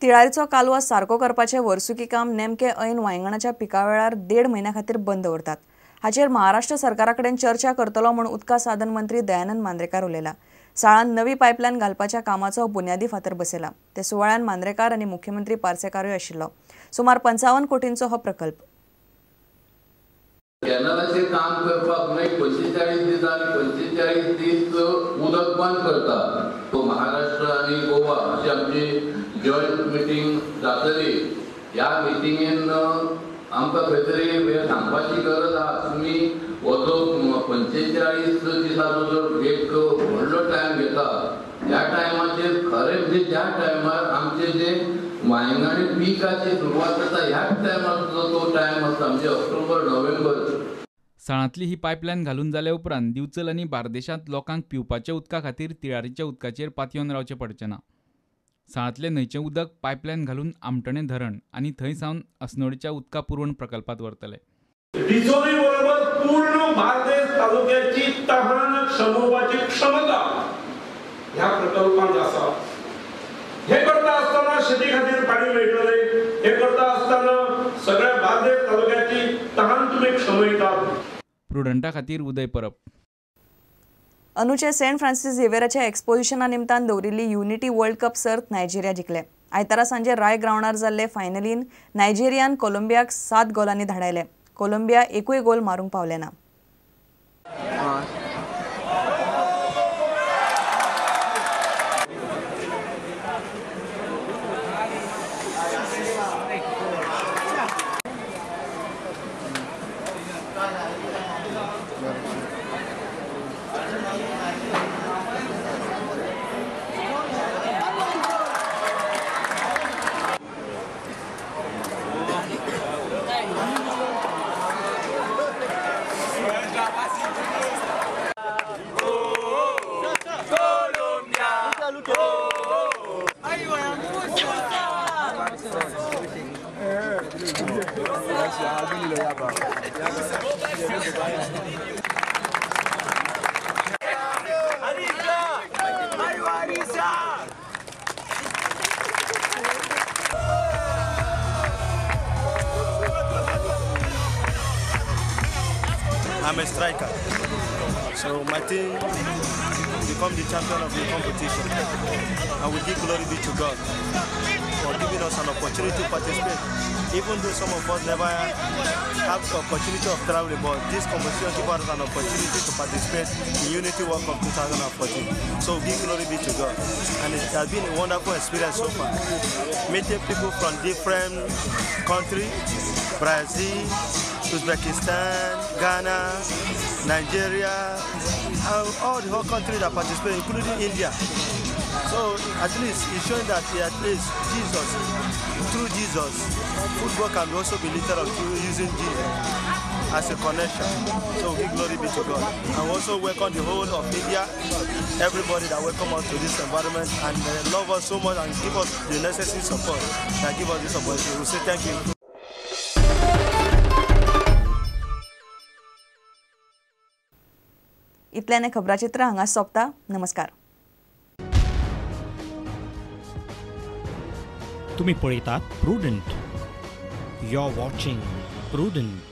तिळारीचो कालवा सारको करपाचें वर्सुकी काम नेमके ऐन वांयगणाच्या पिका वेळार 1.5 म्हयन्या खातीर बंद दवरतात। हाचेर महाराष्ट्र सरकारा कडेन चर्चा करतलो म्हूण उदका साधन मंत्री दयानंद मांद्रेकार उलयला। साळान नवी पायपलायन घालपाच्या कामाचो बुन्यादी फातर बसयला। ते सुवाळ्यान मांद्रेकार आनी मुख्यमंत्री पार्सेकारूय आशिल्लो। सुमार 55 कोटींचो हो प्रकल्प। कॅनलाचेर काम करपाक न्हय 45 दीस आनी 45 दीस उदक बंद करता। महाराष्ट्र आनी गोवा अशी आमची जॉयंट मिटींग जातली। ह्या मिटिंगेन आमकां खंय तरी हें सांगपाची गरज आहा, तुमी हो जो 45 दिसाचो जो एक व्हडलो टायम घेता ह्या टायमाचेर खरें म्हणजे ज्या टायमार आमचे जे वांयगणी पिकाची सुरवात जाता ह्याच टायमार तो टायम आसता म्हणजे ऑक्टोबर नोव्हेंबर। साळांतली ही पायपलायन घालून जाल्या उपरांत दिवचल आनी बार्देशांत लोकांक पिवपाच्या उदका खातीर तिळारीच्या उदकाचेर पातयेवन रावचें पडचें ना। साळांतलें न्हंयचें उदक पायपलायन घालून आमटणें धरण आनी थंय सावन अस्नोडच्या उदका पुरवण प्रकल्पांत व्हरतले। डिचोली बरोबर पूर्ण बार्देस तालुक्याची तहान क्षमोवपाची क्षमता ह्या प्रकल्पांत आसा। हे करता आसतना शेती खातीर पाणी मेळटलें, हे करता आसतना सगळ्या बार्देस तालुक्याची तहान तुमी क्षमयतात। प्रुडंटा खातीर उदय परब। अनुचे सेंट फ्रांसिस झेवियराच्या एक्सपोजिशना निमतान दवरिल्ली युनिटी वर्ल्ड कप सर्त नायजेरिया जिखले। आयतारा सांजे राय ग्रावंडार जाल्ले फायनलीन नायजेरियान कोलंबियाक 7 गोलांनी धाडायले। कोलंबिया एकूय गोल मारूंक पावले ना। I'm a striker, so my team become the champion of the competition, and we give glory be to God for giving us an opportunity to participate. Even though some of us never have the opportunity of traveling, but this competition gives us an opportunity to participate in Unity World Cup 2014. So give glory be to God, and it has been a wonderful experience so far. Meeting people from different countries, Brazil, Uzbekistan, Ghana, Nigeria, all the whole countries that participate, including India. So at least it's showing that at least Jesus, through Jesus, football can also be lifted up through using Jesus as a connection. So give glory be to God. And also welcome the whole of India, everybody that welcome us to this environment and love us so much and give us the necessary support that give us this opportunity. We say thank you. इतल्याने खबराचित्र हांगा सोंपता। नमस्कार। तुम्ही पळयतात Prudent. You are watching Prudent.